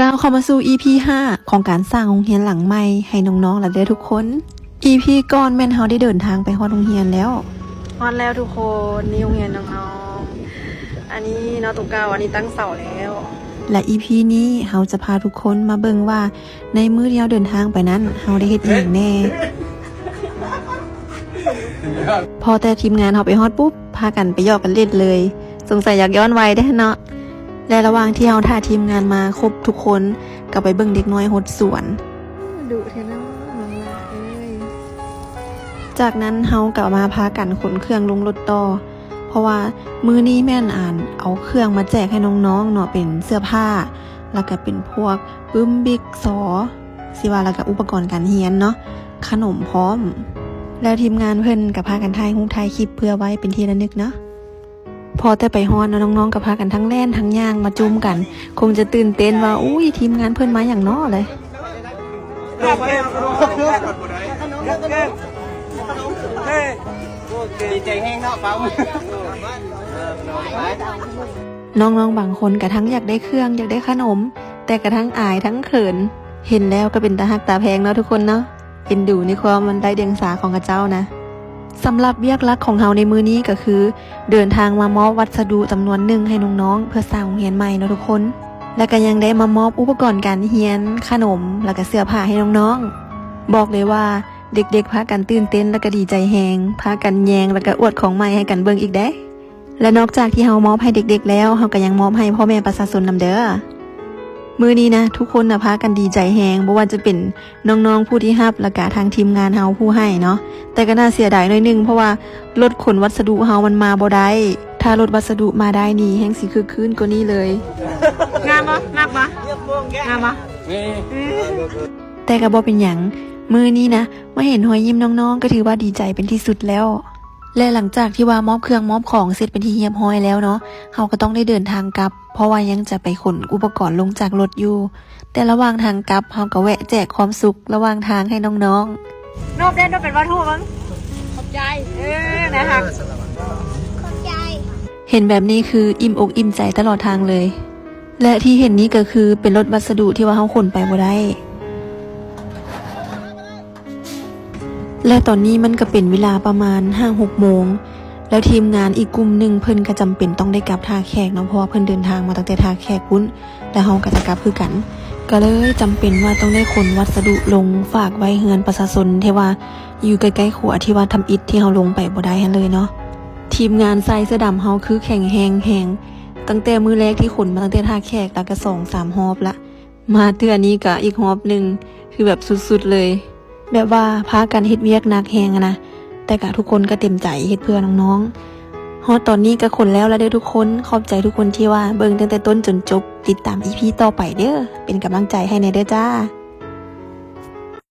ກ້າວເຂົ້າມາສູ່ ອີພີຫ້າ ຂອງການສ້າງໂຮງຮຽນຫຼັງໃໝ່ໃຫ້ນ້ອງໆລະເດີທຸກຄົນ. ອີພີກ່ອນແມ່ນເຮົາໄດ້ເດີນທາງໄປຮອດໂຮງຮຽນແລ້ວ. ຮອດແລ້ວທຸກຄົນ, ນີ້ໂຮງຮຽນນ້ອງໆ. ອັນນີ້ເນາະ ໂຕເກົ່າ, ອັນນີ້ຕັ້ງເສົາແລ້ວ. ແລະ ອີພີນີ້ເຮົາຈະພາທຸກຄົນມາເບິ່ງວ່າ ໃນມື້ທີ່ເຮົາເດີນທາງໄປນັ້ນ ເຮົາໄດ້ເຮັດອີ່ຫຍັງແດ່. ພໍແຕ່ທີມງານເຮົາໄປຮອດປຸບ ພາກັນໄປຢອກກັນຫຼິ້ນເລີຍ, ສົງໄສຢາກຍ້ອນໄວເດ້ເນາະ. ແລະ ລະຫວ່າງທີ່ເຮົາຖ້າທີມງານມາຄົບທຸກຄົນ ກໍໄປເບິ່ງເດັກນ້ອຍຫົດສວນ. ດຸແທ້ເນາະນ້ອງຫຼ້າເອີຍ. ຈາກນັ້ນເຮົາກໍມາພາກັນຂົນເຄື່ອງລົງລົດຕໍ່ ເພາະວ່າມື້ນີ້ແມ່ນ ອັນ ເອົາເຄື່ອງມາແຈກໃຫ້ນ້ອງໆເນາະ, ເປັນເສື້ອຜ້າ ແລ້ວກໍເປັນພວກປຶ້ມ, ບິກ, ສໍ ຊິວ່າ ແລ້ວກໍອຸປະກອນການຮຽນເນາະ, ຂະໜົມພ້ອມ. ແລ້ວທີມງານເພິ່ນກໍພາກັນຖ່າຍຮູບຖ່າຍຄລິບເພື່ອໄວ້ເປັນທີ່ລະນຶກເນາະ. ພໍແຕ່ໄປຮອດເນາະ ນ້ອງໆກໍພາກັນທັງແລ່ນທັງຍ່າງມາຈຸ້ມກັນ, ຄົງຈະຕື່ນເຕັ້ນວ່າ ອຸ້ຍ ທີມງານເພິ່ນມາຫຍັງເນາະເລີຍ. ດີໃຈແຮງເນາະ ຟ້າວ. ນ້ອງໆບາງຄົນກະທັງຢາກໄດ້ເຄື່ອງ ຢາກໄດ້ຂະໜົມ ແຕ່ກະທັງອາຍທັງເຂີນ. ເຫັນແລ້ວກະເປັນຕາຮັກຕາແພງເນາະທຸກຄົນເນາະ, ເອັນດູໃນຄວາມອັນໄຮ້ດຽງສາຂອງເຂົາເຈົ້ານະ. ສຳລັບວຽກຫຼັກຂອງເຮົາໃນມື້ນີ້ກະຄື ເດີນທາງມາມອບວັດສະດຸຈຳນວນໜຶ່ງໃຫ້ນ້ອງໆ ເພື່ອສ້າງໂຮງຮຽນໃໝ່ເນາະທຸກຄົນ, ແລະກະຍັງໄດ້ມາມອບອຸປະກອນການຮຽນ, ຂະໜົມ ແລະກະເສື້ອຜ້າໃຫ້ນ້ອງໆ. ບອກເລີຍວ່າ ເດັກໆພາກັນຕື່ນເຕັ້ນ ແລະກະດີໃຈແຮງ, ພາກັນແຍງ ແລະກະອວດຂອງໃໝ່ໃຫ້ກັນເບິ່ງອີກເດ້. ແລະນອກຈາກທີ່ເຮົາມອບໃຫ້ເດັກໆແລ້ວ ເຮົາກະຍັງມອບໃຫ້ພໍ່ແມ່ປະຊາຊົນນຳເດີ. ມື້ນີ້ນະ ທຸກຄົນນະພາກັນດີໃຈແຮງ, ບໍ່ວ່າຈະເປັນນ້ອງໆຜູ້ທີ່ຮັບ ແລະກະທາງທີມງານເຮົາຜູ້ໃຫ້ເນາະ. ແຕ່ກະໜ້າເສຍດາຍໜ້ອຍໜຶ່ງ ເພາະວ່າລົດຂົນວັດສະດຸເຮົາມັນມາບໍ່ໄດ້. ຖ້າລົດວັດສະດຸມາໄດ້ນີ້ ແຮ່ງຊິຄຶກຄື້ນກວ່ານີ້ເລີຍ. ງາມບໍ່? ມັກບໍ່? ງາມບໍ່? ແຕ່ກະບໍ່ເປັນຫຍັງ, ມື້ນີ້ນະ ມາເຫັນຮອຍຍິ້ມນ້ອງໆ ກະຖືວ່າດີໃຈເປັນທີ່ສຸດແລ້ວ. ແລະຫຼັງຈາກທີ່ວ່າມອບເຄື່ອງມອບຂອງເສັດເປັນທີ່ຮຽບຮ້ອຍແລ້ວເນາະ, ເຮົາກະຕ້ອງໄດ້ເດີນທາງກັບ ເພາະວ່າຍັງຈະໄປຂົນອຸປະກອນລົງຈາກລົດຢູ່. ແຕ່ລະຫວ່າງທາງກັບ ເຮົາກະແວະແຈກຄວາມສຸກລະຫວ່າງທາງໃຫ້ນ້ອງໆ. ນົບເດ້ ນົບເປັນວັດຖຸເບິ່ງ. ຂອບໃຈ. ເອີ ໜ້າຮັກ. ຂອບໃຈ. ເຫັນແບບນີ້ຄືອີ່ມອົກອີ່ມໃຈຕະຫຼອດທາງເລີຍ. ແລະທີ່ເຫັນນີ້ກະຄືເປັນລົດວັດສະດຸທີ່ວ່າເຮົາຂົນໄປບໍ່ໄດ້. ແລະຕອນນີ້ມັນກະເປັນເວລາປະມານຫ້າຫົກໂມງ ແລ້ວທີມງານອີກກຸ່ມໜຶ່ງເພິ່ນກະຈຳເປັນຕ້ອງໄດ້ກັບທ່າແຂກເນາະ, ເພາະວ່າເພິ່ນເດີນທາງມາຕັ້ງແຕ່ທ່າແຂກພຸ້ນ ແລະເຮົາກະຈະກັບຄືກັນ. ກະເລີຍຈຳເປັນວ່າຕ້ອງໄດ້ຂົນວັດສະດຸລົງຝາກໄວ້ເຮືອນປະຊາຊົນ ທີ່ວ່າຢູ່ໃກ້ໆຂົວທີ່ວ່າທຳອິດທີ່ເຮົາລົງໄປບໍ່ໄດ້ຫັ້ນເລີຍເນາະ. ທີມງານຊາຍເສື້ອດຳເຮົາຄືແຂງແຮງແຮງ, ຕັ້ງແຕ່ມື້ແລກທີ່ຂົນມາຕັ້ງແຕ່ທ່າແຂກ ແລ້ວກະສອງສາມຮອບລະ. ມາເທື່ອນີ້ກະອີກຮອບໜຶ່ງ ຄືແບບສຸດໆເລີຍ, ແບບວ່າພາກັນເຮັດວຽກໜັກແຮງຫັ້ນນະ, ແຕ່ກະທຸກຄົນກະເຕັມໃຈເຮັດເພື່ອນ້ອງໆ. ຮອດຕອນນີ້ກະຂົນແລ້ວລະເດີທຸກຄົນ. ຂອບໃຈທຸກຄົນທີ່ວ່າເບິ່ງຕັ້ງແຕ່ຕົ້ນຈົນຈົບ, ຕິດຕາມອີພີຕໍ່ໄປເດີ, ເປັນກຳລັງໃຈໃຫ້ແດ່ເດີຈ້າ.